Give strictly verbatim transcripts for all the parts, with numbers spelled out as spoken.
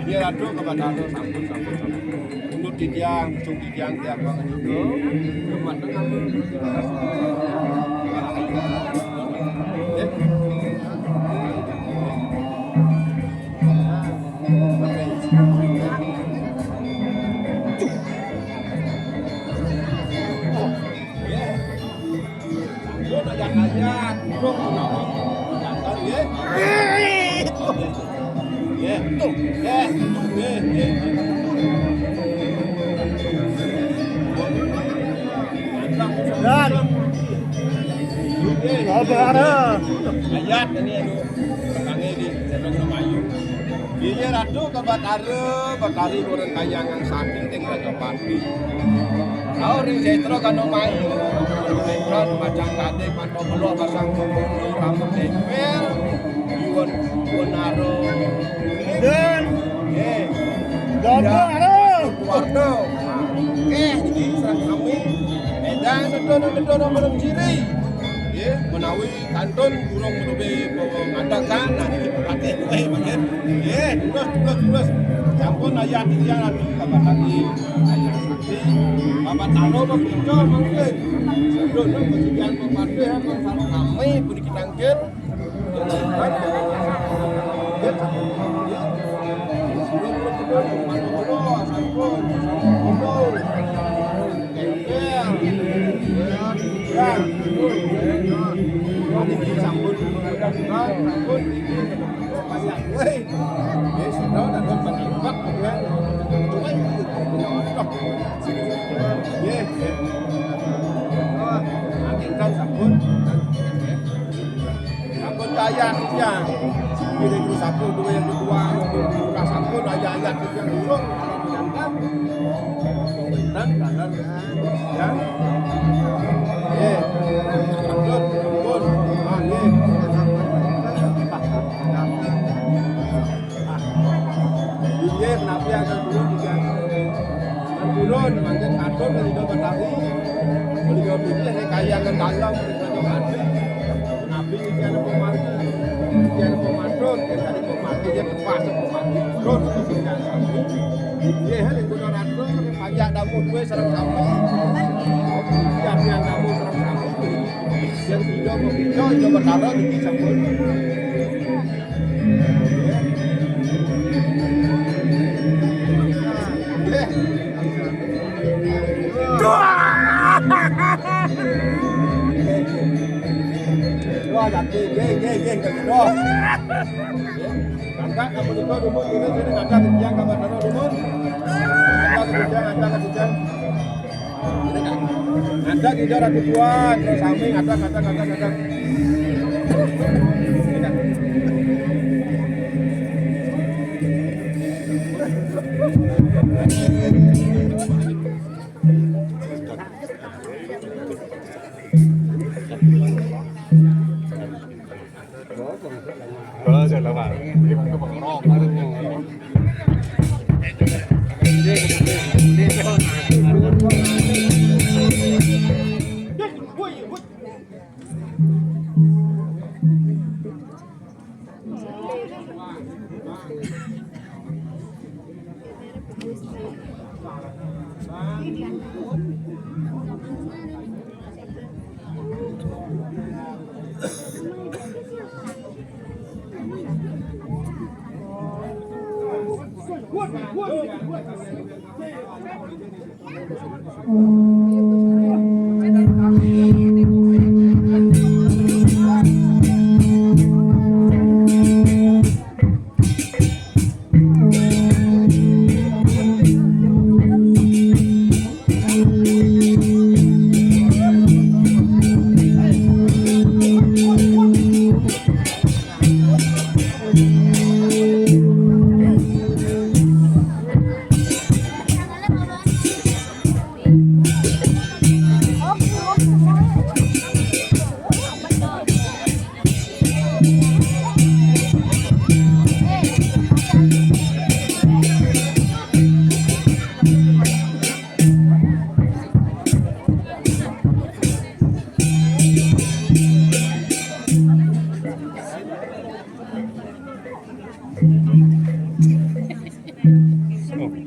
Biar atuh ka Batara, sampun, sampun, sampun. Menurut titiang, cung titiang, tiang banget itu. Rumah tengah. Eh. Dan. Sabar, eh. Ayat ini anu, belakangnya di Sendok Remayu. Iya, Ratu, ka Batara, Batari urang kayangan saking ting Rajapati. Kau ring setra kano mayu, setra macam tadi, mantau beluh pasang gubernur, rambut tempel, yuan, yuan aro. Dan. Eh. Gabung, Ya. Aro. Warna. Eh, jadi serang kami. Edan, nedo, nedo, nedo, nedo, ciri. Ya, menawi kantun burung menubi bawa ngadakan, nah, ini berarti, eh, mungkin. Ya, terus, terus, terus. Sampun ayah tiga lagi, Bapak tadi. Ayah sakti. Bapak taruh, Bapak pinjol, mungkin. Sebelum, sebelum, kemudian Bapak tuh, ya, Bapak kami, beri kita angkir. Sampun ayah titiang. Pilih terus sampun, dua yang kedua, yang kedua sampun, ayah-ayah titiang dulu. Kalau menantang, menantang, dalam, ya. Eh, sampun, sampun. Ah, eh. Inggih, menawi akan turun juga. Dan turun, mangkin katon dari Jawa Tari. Beliau ini hanya kaya akan dalam, dari Jawa Tari. Menawi ini ada pemargi, ini ada pemantul, ini ada pemargi, ya, tepas pemargi. Turun ke sini. Inggih, hari guna ratu, ini pajak tamu dua sareng sami. Siap yang tamu sareng sami. Yang tiga, mau tiga, Jawa Tari, ini sampun. Wah, nggih, nggih, nggih, nggih, nggih. Angkat, kamu itu dulu, ini, ini, ada kencang, kamu taruh dulu. Ada kencang, ada kencang. Ada tidak ada tujuan, terus samping, ada, ada, ada, ada.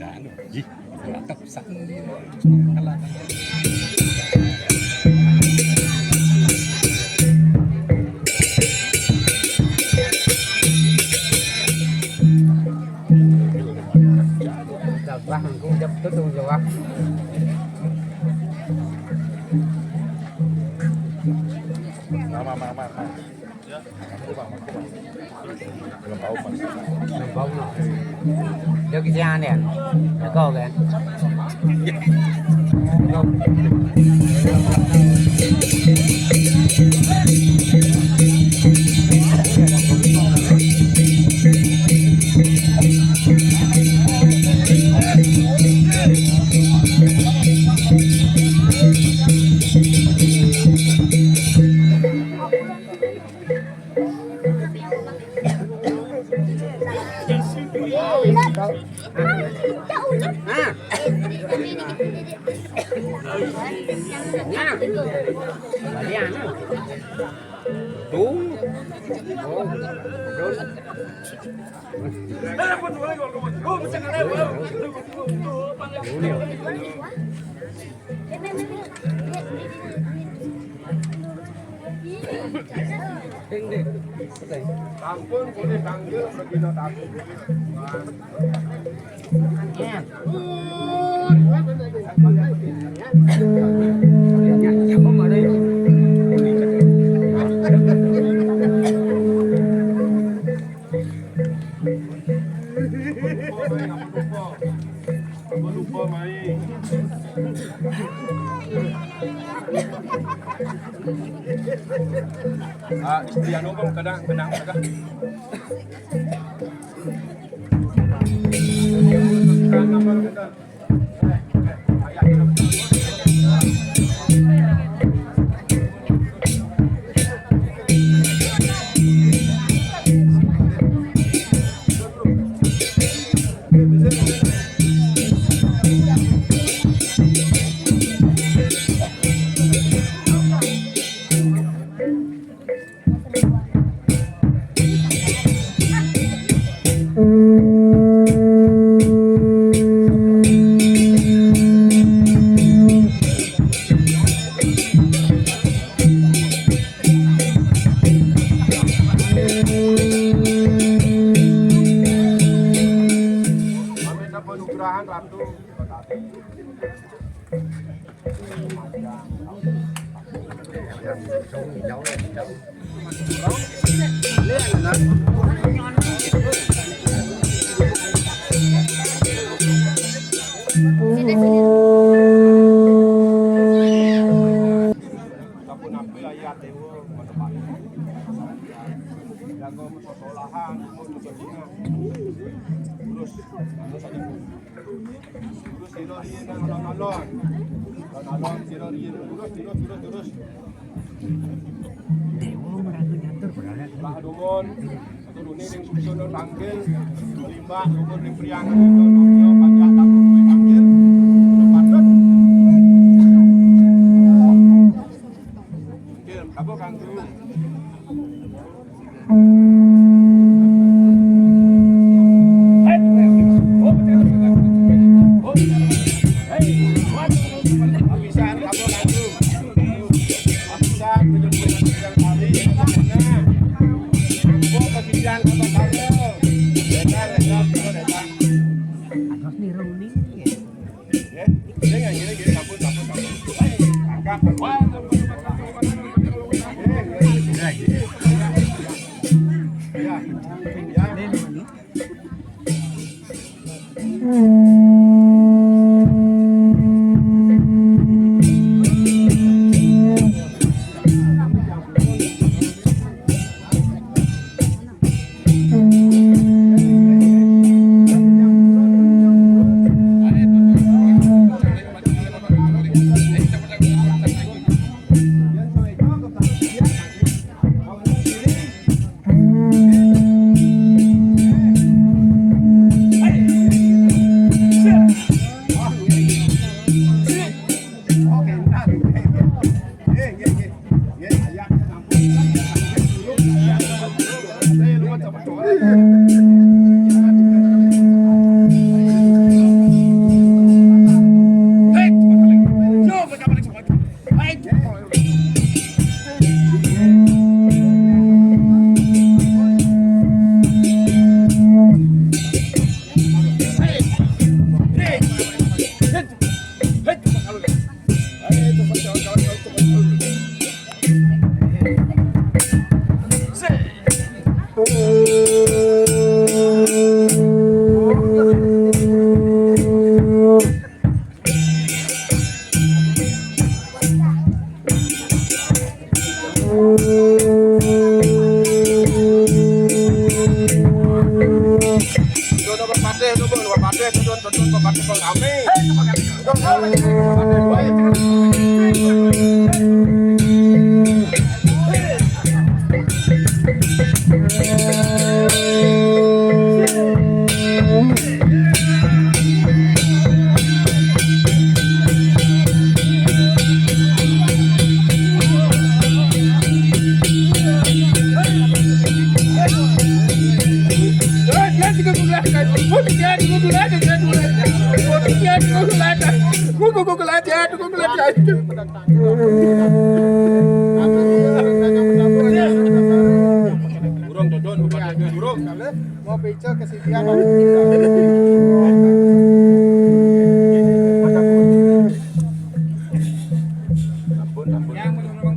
Anu, ih, mantap pisan. Jawah, engko jawab tu, tu jawah. Mama, mama, mama. Belum bau, Mas. Belum bau, no. Dia kesiangan, ya? Jago, kan? Sampun boleh tanggil sedina takut. Lupa, lupa, mai. Ah, istri anu pun kadang, kadang, kadang. Panugrahan Ratu. Sampun apik ayat dewa, jaga persolahan, umur kepentingan. Terus, terus aja. Terus sira riyin nang alon-alon. Alon-alon sira riyin terus, terus, terus, terus. Dewa merangkul nyatur padahal. Lah dumun, turune ning susun tanggil, limbak, dumun ning priangan, dunya panjak, tamu duwe tanggil, sudah patut. Tanggil, apa kanggo? Burung, Dodon, Bapak Dodon, burung. Mau beca ke si Dian. Ampun, ampun.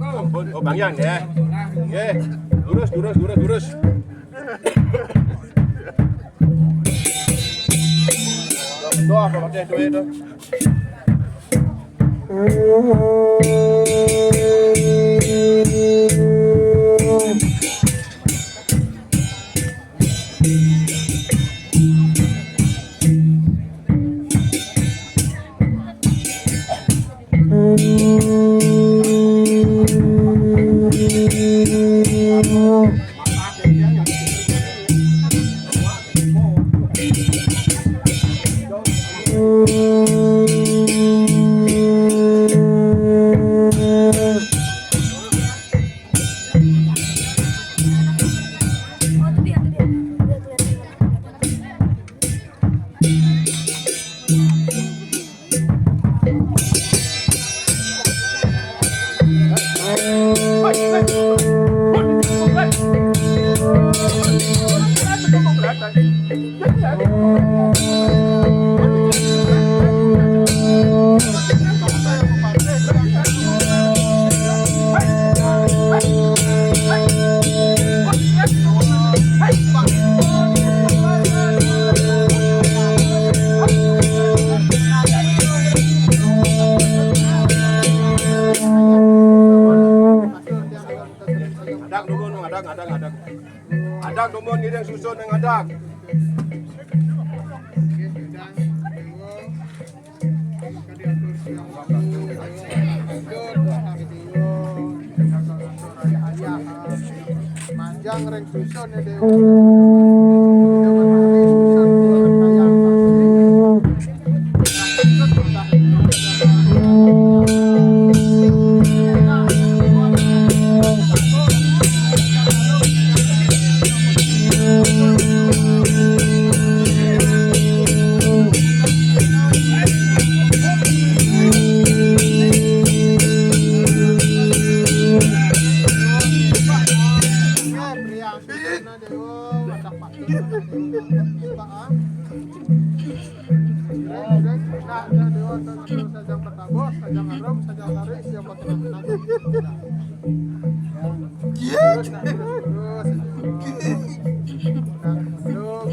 Ampun. Oh, Bang Yan, ya. Ya. Lurus, lurus, lurus, lurus. Doa, Bapak Dodon, doa itu. Adak dulu, ngadang, ngadang, ngadang. Adak dulu, ngiring susun, ngadang. Manjang ring susun ya, Dewa. Sajang bertabuh, sajang harum, sajang lari, siapa tenang. Iya. Terus, terus, terus. Nah, belum.